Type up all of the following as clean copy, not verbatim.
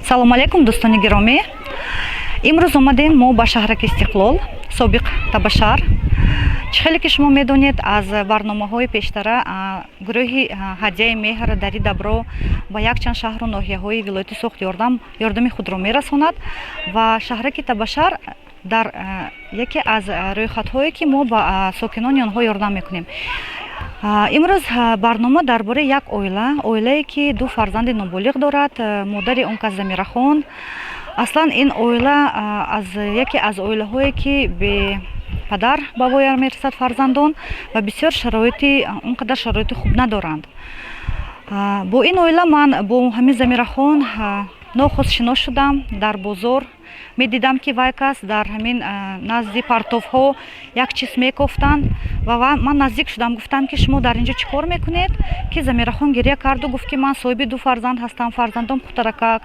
Салому алайкум, дӯстони гиромӣ. Имрӯз омадем мо ба шаҳраки Истиқлол, собиқ Табашар. Чӣ хеле ки шумо медонед, аз барномаҳои пештара, гурӯҳи ҳадияи меҳр, Дари Дабро ба якчанд шаҳру ноҳияҳои вилояти Суғд ёрдами худро мерасонад ва шаҳраки Табашар дар яке аз рӯйхатҳое, ки мо ба сокинони онҳо ёрдам мекунем. Имрӯз барнома дар бораи як оила, оилае ки ду фарзанди ноболиғ дорад, модари он кас Замирахон. Аслан ин оила аз яке аз оилаҳое, ки бепадар ба воя мерасад фарзандон ва бисёр шароити, он қадар шароити хуб надоранд. Бо ин оила ман бо ҳамин Замирахон нохост шинос шудам. Дар бозор медидам, ки вай кас дар ҳамин назди партовҳо як чиз мекофтанд ва ман наздик шудам, гуфтам, ки шумо дар ин ҷо чӣ кор мекунед, ки Замирахон гиря карду гуфт, ки ман соҳиби ду фарзанд ҳастам, фарзандом хурдаракак,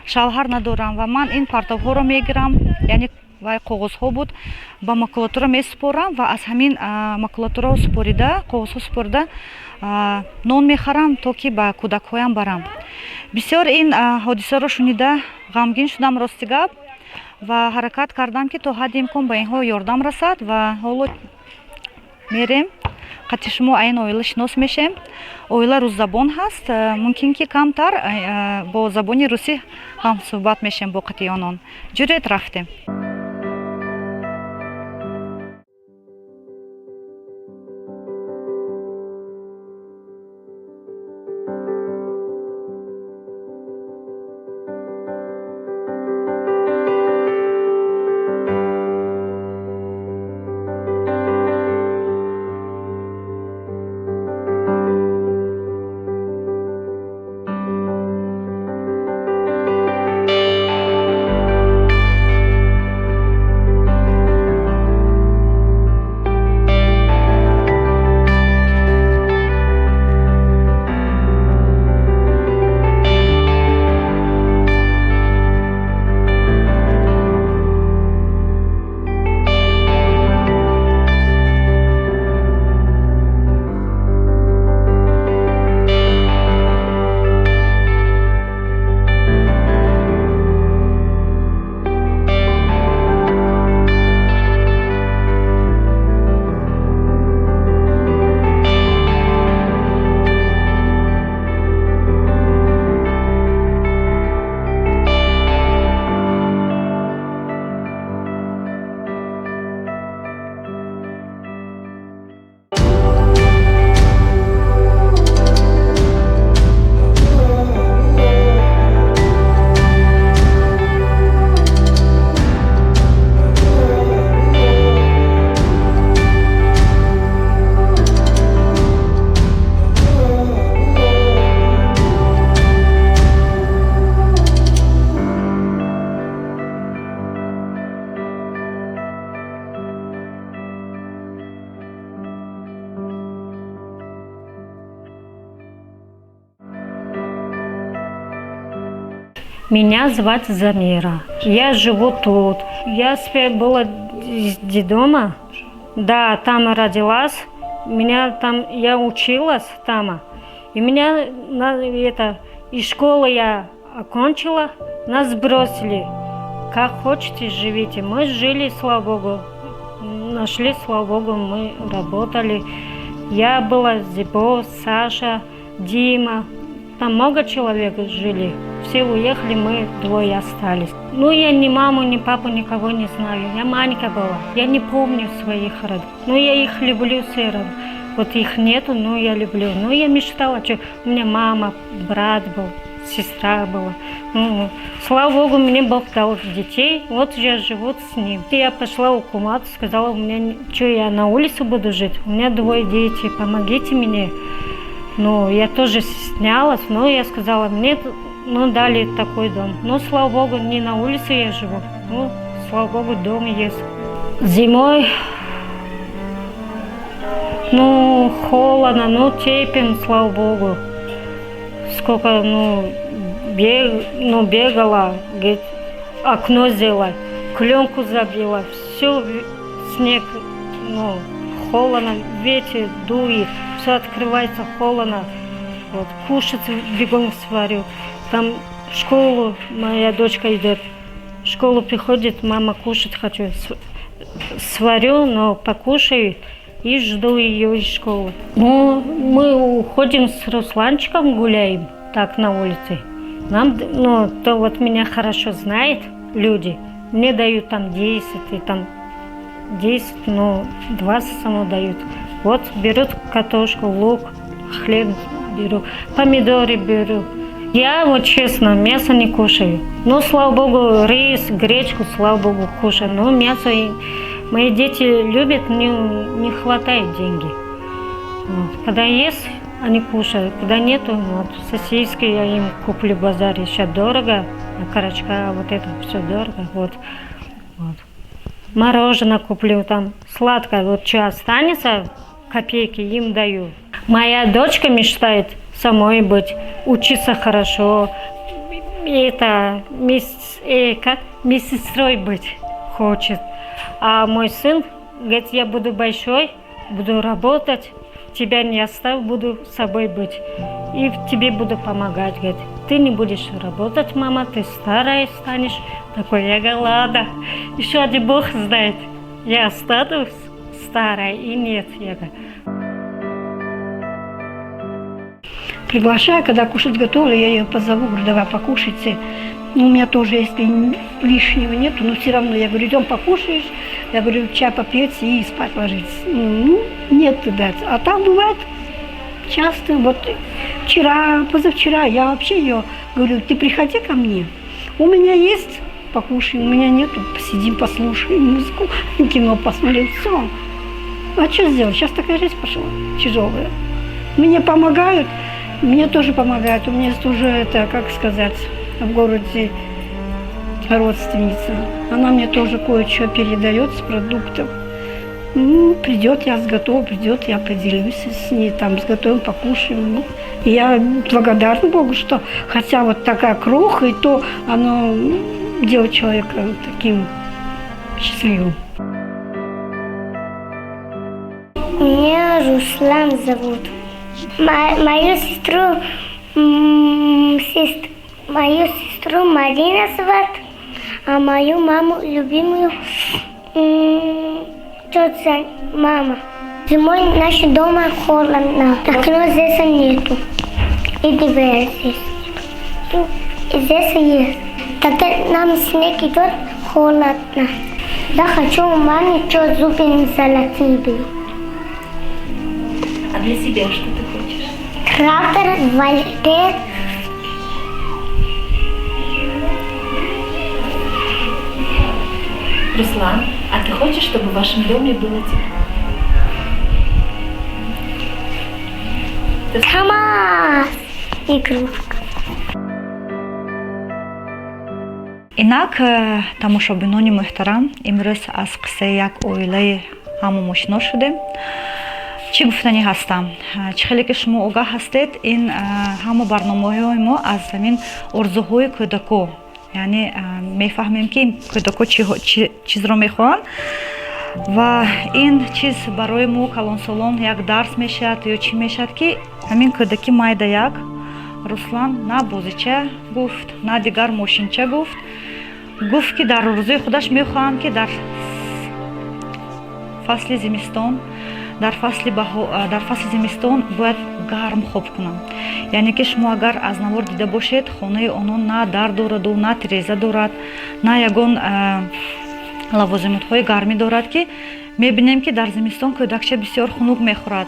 шавҳар надорам ва ман ин партовҳоро мегирам, яъне вай коғозҳо буд, ба макулатура месупорам ва аз ҳамин макулатураро супорида, коғозҳо супорида, нон мехарам, то ки ба кӯдакҳоям барам. Бисёр ин ҳодисаро шунида ғамгин шудам, рости гап, ва ҳаракат кардам, ки то ҳадди имкон ба инҳо ёрдам расад. Ва ҳоло мерем, қати шумо ин оила шинос мешем. Оила русзабон ҳаст, мумкин ки камтар бо забони русӣ ҳам суҳбат мешем бо қати онон. Ҷурет, рафтем. Меня звать Замира. Я живу тут. Я была из детдома. Да, там родилась. Меня там, я училась там. И меня на, это, из школы я окончила, нас бросили. Как хотите, живите. Мы жили, слава богу. Нашли, слава богу, мы работали. Я была, Зибо, Саша, Дима. Там много человек жили. Все уехали, мы двое остались. Ну, я ни маму, ни папу, никого не знаю. Я маленькая была. Я не помню своих родных. Ну, я их люблю все равно. Вот их нету, но я люблю. Ну, я мечтала, что у меня мама, брат был, сестра была. Ну, слава богу, мне Бог дал детей. Вот я живу с ним. Я пошла у кумату, сказала, у меня, что я на улице буду жить? У меня двое детей, помогите мне. Ну, я тоже стеснялась, но я сказала, мне, ну, дали такой дом. Ну, слава богу, не на улице я живу. Ну, слава богу, дом есть. Зимой, ну, холодно, ну, терпим, слава богу. Сколько, ну, бегала, говорит, окно сделала, пленку забила, все, снег, ну, холодно, ветер дует, все открывается, холодно. Вот, кушать бегом сварю. Там В школу моя дочка идет. В школу приходит, мама, кушать хочу. Сварю, но покушаю и жду ее из школы. Ну, мы уходим с Русланчиком, гуляем так на улице. Нам, ну, то вот меня хорошо знает люди, мне дают там 10 и там 10, ну, 20 само дают. Вот берут картошку, лук, хлеб беру, помидоры беру. Я вот честно мясо не кушаю. Ну, слава богу, рис, гречку, слава богу, кушаю. Но мясо мои дети любят, не хватает деньги. Вот. Когда есть, они кушают. Когда нету, вот, сосиски я им куплю в базаре. Сейчас дорого, а карачка, вот это все дорого. Вот. Вот. Мороженое куплю там, сладкое. Вот что останется, копейки им даю. Моя дочка мечтает самой быть, учиться хорошо, это, мисс, как, медсестрой быть хочет. А мой сын говорит, я буду большой, буду работать, тебя не оставлю, буду с собой быть. И тебе буду помогать, говорит. Ты не будешь работать, мама, ты старая станешь. Такой, я говорю, ладно, еще один Бог знает, я останусь старая и нет, я говорю. Приглашаю, когда кушать готовлю, я ее позову, говорю, давай покушайте. Ну, у меня тоже, если лишнего нету, но все равно, я говорю, идем покушаешь, я говорю, чай попьете и спать ложитесь. Ну, нет, да. А там бывает часто, вот вчера, позавчера, я вообще ее говорю, ты приходи ко мне, у меня есть, покушай, у меня нету, посидим, послушаем музыку, кино посмотрим, все. А что сделать? Сейчас такая жизнь пошла, тяжелая. Мне помогают, мне тоже помогают. У меня есть уже, это, как сказать, в городе родственница. Она мне тоже кое-что передает с продуктов. Ну, придет, я сготовлю, придет, я поделюсь с ней, там сготовим, покушаем. Ну, и я благодарна Богу, что хотя вот такая кроха, и то оно делает человека таким счастливым. Меня Руслан зовут. Мою сестру, мою сестру Марина зовут, а мою маму любимую тетя мама. Зимой наш дома холодно, окно здесь нету, и дверь здесь нету, и здесь есть. Тогда нам снег идет, холодно. Я хочу у мамы, что зубы не золотые были. А для себя что ты хочешь? Трактор, велосипед. Руслан, а ты хочешь, чтобы в вашем доме было тепло? КамАЗ! Игрушка. Инак, тамошобинони муҳтарам, имрӯз аз қиссаи як оилаи ҳама мошино шудем. Чӣ гуфтанӣ ҳастам? Чӣ хеле ки шумо огаҳ ҳастед, ин ҳама барномаҳои мо аз замин орзуҳои кӯдако, яъне мефаҳмем ки кӯдако чизро мехоҳанд ва ин чиз барои мо калонсолон як дарс мешавад ё чӣ мешавад, ки ҳамин кӯдаки майда як Руслан на бозича гуфт, на дигар мошинча гуфт, гуфт ки дар орзуи худаш мехоҳам, ки дар фасли зимистон, дар фасли зимистон бояд гарм хоб кунам. Яъне ки шумо агар аз навор дида бошед, хонаи онон на дар дораду, на тиреза дорад, на ягон лавозимотҳои гармӣ дорад, ки мебинем, ки дар зимистон кӯдакча бисёр хунук мехӯрад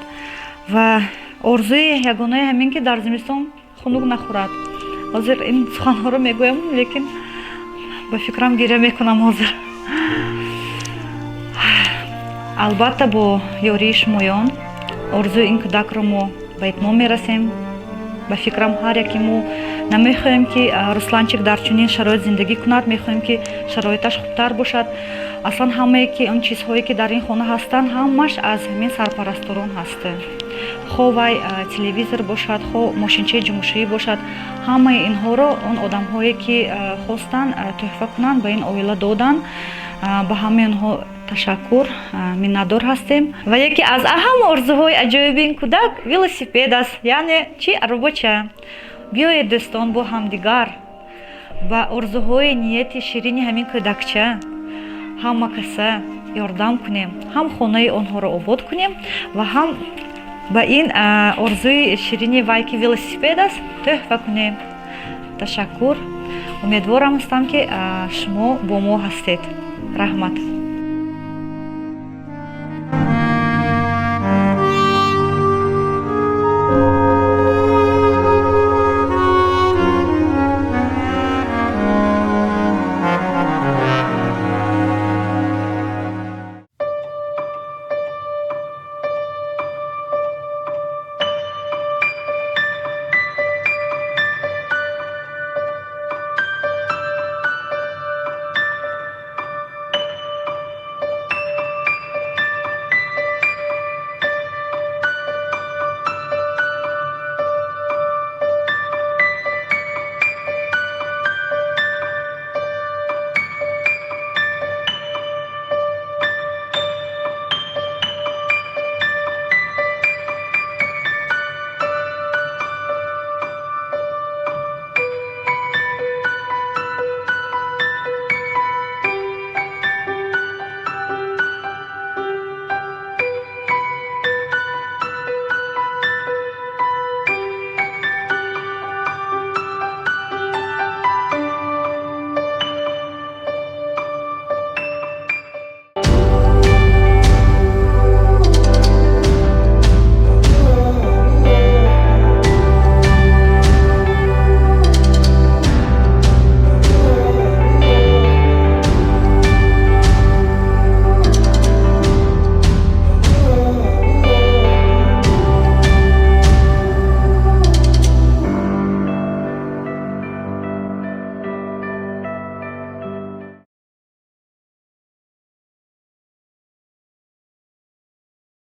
ва орзуи ягонаи ҳамин ки дар зимистон хунук нахӯрад. Ҳозир ин суханҳоро мегӯям, лекин ба фикрам гиря мекунам ҳозир. Албатта, бо ёрии шумоён орзуи ин кӯдакро мо ба итмом мерасем. Ба фикрам, ҳар яке мо намехоҳем, ки Русланчик дар чунин шароит зиндагӣ кунад, мехоҳем, ки шароиташ хубтар бошад. Аслан ҳамае ки он чизҳое ки дар ин хона ҳастанд, ҳамаш аз ҳамин сарпарасторон ҳастанд. Хо вай телевизор бошад, хо мошинчаи ҷумушӯӣ бошад, ҳамаи инҳоро он одамҳое ки хостанд тӯҳфа кунанд, ба ин оила доданд. Ба ҳамаи онҳо ташаккур, миннатдор ҳастем. Ва яке аз аҳам орзуҳои аҷоиби ин кӯдак велосипед аст, яъне чи, арӯбоча. Биёед, дӯстон, бо ҳамдигар Ба орзуҳои нияти ширини ҳамин кӯдакча ҳама каса ёрдам кунем, ҳам хонаи онҳоро обод кунем ва ҳам ба ин орзуи ширини вай, ки велосипед аст, тӯҳфа кунем. Ташаккур, умедворам ҳастам, ки шумо бо мо ҳастед. Раҳмат.